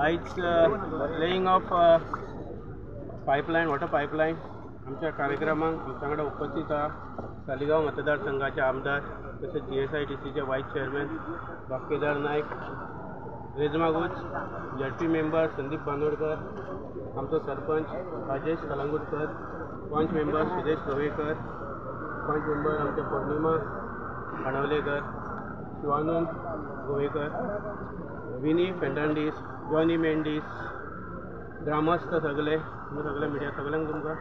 आयज laying of pipeline, water pipeline आमच्या कार्यक्रमाक आमच्या कडेन उपस्थित आहा सालिगांव मतदारसंघाचे आमदार तशेंच GSIDCचे वायस चेअरमॅन बापकेदार नायक, रेजमागूच, झेडपी मेंबर संदीप बांदोडकर, आमचो सरपंच राजेश कलंगुटकर, पंच मेंबर सुदेश गोवेकर, पंच मेंबर आमचे पौर्णिमा खाणवलेकर, शिवानंद गोवेकर, विनी फेर्नांडीस, जॉनी मेंडीस, ग्रामस्थ सगळे, सगळे मिडिया सगळ्यांक तुमकां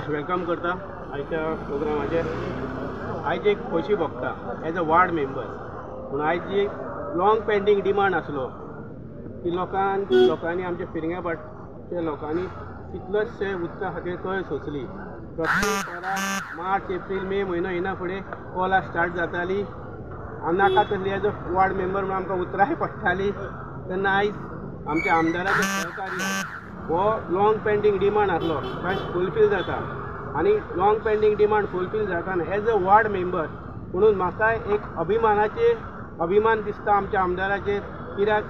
welcome करता आयच्या प्रोग्रामाचेर. आयज एक खोशी भोगता एज अ वार्ड मेंबर पूण आयज जी लाँग पेंडींग डिमांड आसलो की लोकांनी आमच्या फिरंग्याभाटच्या लोकांनी कितलोशे उदका खातीर कळ सोंसली. प्रत्येक वराक मार्च एप्रील मे म्हयनो येना फुडें कॉलां स्टार्ट जाताली आनी नाका तसली एज अ वार्ड मेंबर म्हणून आमकां उतरांय पडटाली. तेन्ना आयज आमच्या आमदाराच्या सहकार्यान हो लाँग पेंडींग डिमांड आसलो आयज फुलफील जाता आनी लाँग पेंडींग डिमांड फुलफील जाताना एज अ वार्ड मेंबर म्हणून म्हाका एक अभिमान दिसता आमच्या आमदाराचेर. कित्याक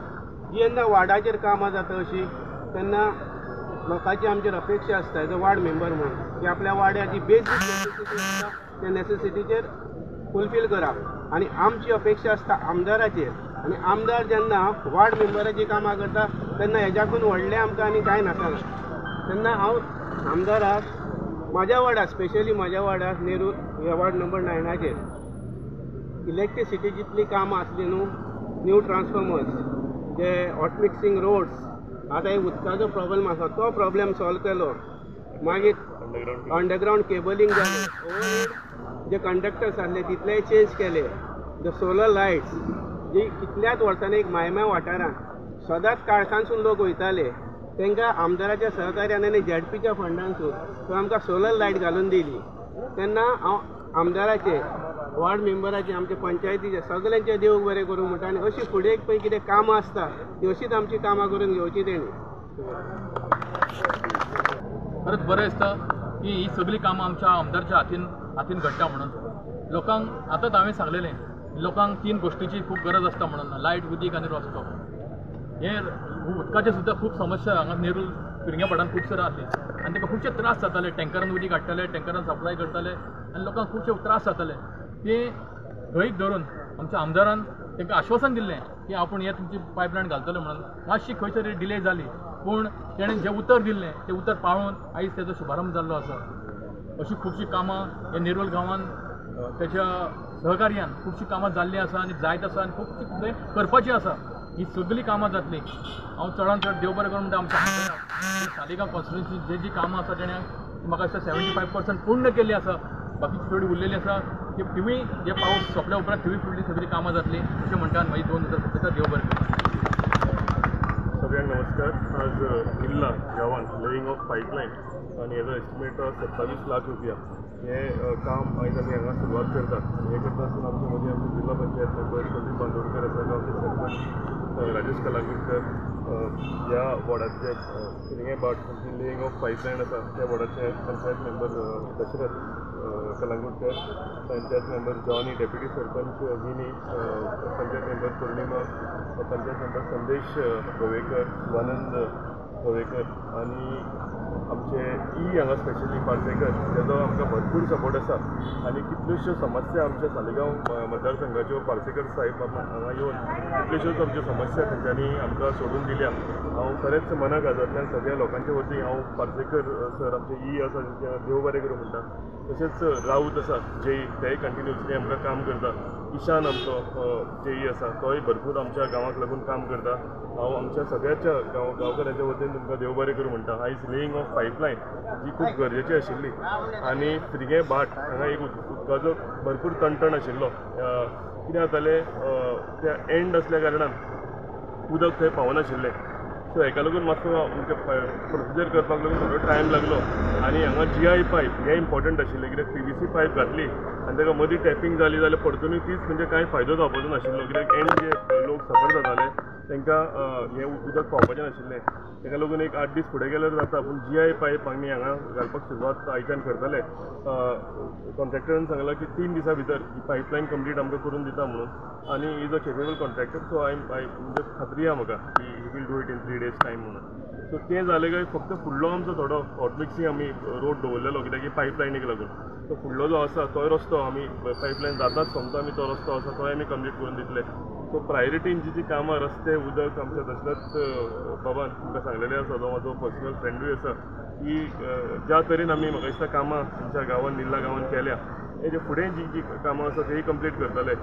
जेन्ना वार्डाचेर कामां जाता अशी तेन्ना लोकांची आमचेर अपेक्षा आसता एज अ वार्ड मेंबर म्हणून की आपल्या वाड्यार जी बेसीक नॅसेसिटी आसता त्या नॅसेसिटीचेर फुलफील करप आनी आमची अपेक्षा आसता आमदाराचेर. आनी आमदार जेन्ना वार्ड मेंबराची कामां करता तेन्ना हेज्याकून व्हडलें आमकां आनी कांय नासना. तेन्ना हांव आमदाराक म्हाज्या वार्डार, स्पेशली म्हाज्या वार्डार नेरूल ह्या वार्ड नंबर 9चेर इलेक्ट्रिसिटी जितलीं कामां आसलीं न्हू, न्यू ट्रान्सफॉर्मर्स, जे हॉट मिक्सिंग रोड्स, आतां एक उदकाचो प्रॉब्लम आसा तो प्रॉब्लम सॉल्व केलो, मागीर अंडरग्रावंड केबलिंग जालें, ओवरहेड जे कंडक्टर्स आसले तितलेय चेंज केले, the solar lights जी कितल्याच वर्सांनी एक मायम्या वाठारांत सदांच काळखांतसून लोक वयताले तांकां आमदाराच्या सहकार्यान आनी झेडपीच्या फंडांसून थंय आमकां सोलर लायट घालून दिली. तेन्ना हांव आमदाराचे, वॉर्ड मेंबराचे, आमचे पंचायतीचे सगळ्यांचे देव बरें करूं म्हणटा आनी अशी फुडें पळय कितें कामां आसता ती अशीच आमची कामां करून घेवची तेणी. खरेंच बरें दिसता की ही सगळीं कामां आमच्या आमदारच्या हातीन घडटा म्हणून. लोकांक आतांच हांवें सांगलेलें, लोकांक 3 गोश्टीची खूब गरज आसता म्हणून, लायट, उदीक आनी रस्तो. हे उदकाचे सुद्दां खूब समस्या हांगा नेरूल फिरंग्याभाटान खूब सर आसली आनी ताका खुबशे त्रास जाताले. टँकरान उदीक हाडटाले, टँकरान सप्लाय करताले आनी लोकांक खुबशे त्रास जाताले. ते गळीत धरून आमच्या आमदारान तांकां आश्वासन दिल्लें की आपूण हे तुमची पायपलायन घालतलो म्हणून. मातशी खंय तरी डिले जाली पूण तेणें जें उतर दिल्लें तें उतर पाळून आयज तेजो शुभारंभ जाल्लो आसा. अशी खुबशीं कामां ह्या नेरूल गांवान तेच्या सहकार्यान खुबशीं कामां जाल्लीं आसा आनी जायत आसा आनी खुबशीं फुडें करपाची आसा. ही सगळीं कामां जातलीं. हांव चडान चड देव बरें करूं म्हणटा आमच्या आमदाराक. सालिगांव कॉन्स्टिट्युन्सी जे जी कामां आसा तेणें म्हाका दिसता 75% पूर्ण केल्ली आसा, बाकीची थोडी उरलेली आसा ती तिवूय जे पावस सोंपल्या उपरांत तिवूय फुडली सगळीं कामां जातलीं अशें म्हणटा आनी मागीर 2 उतरां सोंपयता. देव बरें करूं. सगळ्यांक नमस्कार. आज किल्ला गांवांत लेईंग ऑफ पायपलायन आनी हेजो एस्टिमेट 27 लाख रुपया हें काम आयज आमी हांगा सुरवात करतात. आनी हें करता आसतना आमच्या मदीं आमचे जिल्हा पंचायत मेंबर संदीप बांदोडकर आसा, गांवचे सरपंच राजेश कलंगुटकर, ह्या वॉर्डाचे फिरंगेभाट जी लेईंग ऑफ पायपलायन आसा त्या वॉर्डाचे panchayat member Dasharath Kalangutkar, panchayat member Johnny, deputy sarpanch Vini, panchayat member Purnima, panchayat member Sandesh Govekar, Shivanand Govekar आनी आमचे ई हांगा स्पेशली पार्सेकर तेजो आमकां भरपूर सपोर्ट आसा. आनी कितल्योश्यो समस्या आमच्या सालिगांव मतदारसंघाच्यो पार्सेकर साहेब हांगा येवन कितल्योश्योच आमच्यो समस्या तेंच्यांनी आमकां सोडून दिल्या. हांव खरेंच मना काळजांतल्यान सगळ्या लोकांच्या वतीन हांव पार्सेकर सर आमचे ई आसा तेंच्या देव बरें करूं म्हणटा. तशेंच राऊत आसा जेई, तेय कंटिन्युअसली आमकां काम करता. ईशान आमचो जेई आसा तोय भरपूर आमच्या गांवाक लागून काम करता. हांव आमच्या सगळ्याच्या गांवकारांच्या वतीन तुमकां देव बरें करूं म्हणटा. आयज लेईंग ऑफ पायपलायन जी खूब गरजेची आशिल्ली आनी फिरंगेभाट हांगा एक उदकाचो भरपूर तणतण आशिल्लो. कितें जातालें, त्या एंड आसल्या कारणान उदक थंय पावनाशिल्लें. सो हेका लागून मातसो आमचें प्रोसिजर करपाक लागून थोडो टायम लागलो. आनी हांगा GI pipe हें इम्पॉर्टंट आशिल्लें, कित्याक PVC pipe घातली आनी ताका मदीं टॅपींग जाली जाल्यार परतूनय तीच म्हणजे कांय फायदो जावपाचो नाशिल्लो, कित्याक एंड जे लोक सफर जाताले तांकां हें उदक पावपाचें नाशिल्लें. ताका लागून एक 8 दीस फुडें गेल्यार जाता, पूण GI pipe आमी हांगा घालपाक सुरवात आयच्यान करतले. कॉन्ट्रॅक्टरान सांगलां की 3 दिसां भितर ही पायपलायन कंप्लीट आमकां करून दिता म्हणून, आनी is a capable contractor, so I म्हणजे खात्री आहा म्हाका की he will do it in 3 days time म्हणून. सो तें जालें काय फक्त फुडलो आमचो थोडो हॉट मिक्सिंग आमी रोड दवरलेलो कित्याक की पायपलायनीक लागून, तो फुडलो जो आसा तोय रस्तो आमी पायपलायन जाताच सोमतो आमी तो रस्तो आसा तोय आमी कंप्लीट करून दितले. सो प्रायोरिटीन जी जी कामां रस्ते उदक आमच्या दशरथ बाबान तुमकां सांगलेलें आसा, जो म्हाजो पर्सनल फ्रेंडूय आसा, की ज्या तरेन आमी म्हाका दिसता कामां आमच्या गांवान निल्ला गांवान केल्या, हेजे फुडें जी जी कामां आसा तेय कंप्लीट करतले.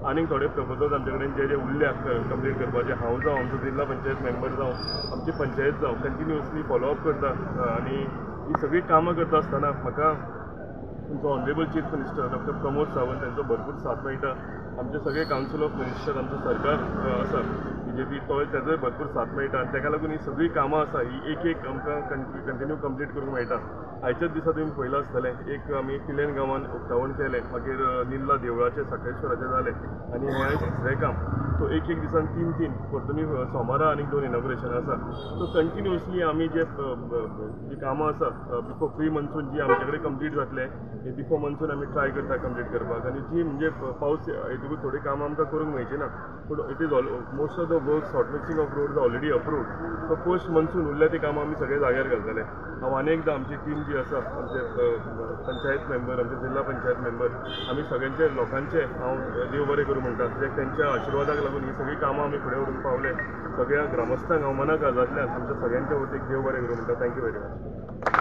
आनीक थोडे प्रपोजल्स आमचे कडेन जे जे उरल्या कंप्लीट करपाचे, हांव जावं आमचो जिल्ला पंचायत मेंबर जावं आमची पंचायत जावं कंटिन्युअसली फॉलोअप करता. आनी ही सगळीं कामां करता आसतना म्हाका तुमचो honourable chief minister doctor Pramod Sawant तांचो भरपूर साथ मेळटा. आमचे सगळे कावन्सील ऑफ मिनिस्टर आमचो सरकार आसा BJP तोय ताजोय भरपूर साथ मेळटा आनी ताका लागून ही सगळीं कामां आसा ही एक एक आमकां कंटिन्यू कंप्लीट करूंक मेळटा. आयच्याच दिसा तुमी पळयलां आसतलें, एक आमी किलेन गांवान उक्तावण केलें, मागीर निल्ला देवळाचें साखरेश्वराचें जालें, आनी हें आयज तिसरें काम. सो एक एक दिसान 3 3 परतून सोमारा आनीक 2 इनॉग्रेशनां आसा. सो कंटिन्युअसली आमी जे जी कामां आसा बिफोर प्री मॉन्सून जी आमचे कडेन कंप्लीट जातले, हे बिफोर मॉन्सून आमी ट्राय करता कंप्लीट करपाक. आनी जी म्हणजे पावस येतकूच थोडीं कामां आमकां करूंक मेळची ना, पूण it is all most of the works hot mixing of roads already approved. So post monsoon उरल्या ती कामां आमी सगळे जाग्यार घालतले. हांव आनी एकदां आमची टीम जी आसा, आमचे पंचायत मेंबर, आमचे जिल्ला पंचायत मेंबर, आमी सगळ्यांचे लोकांचे हांव देव बरें करूं म्हणटा, कित्याक तेंच्या आशिर्वादाक लागून ही सगळीं कामां आमी फुडें व्हरूंक पावले. सगळ्या ग्रामस्थांक हांव मना काळजांतल्यान आमच्या सगळ्यांच्या वतीक देव बरें करूं म्हणटा. Thank you very much.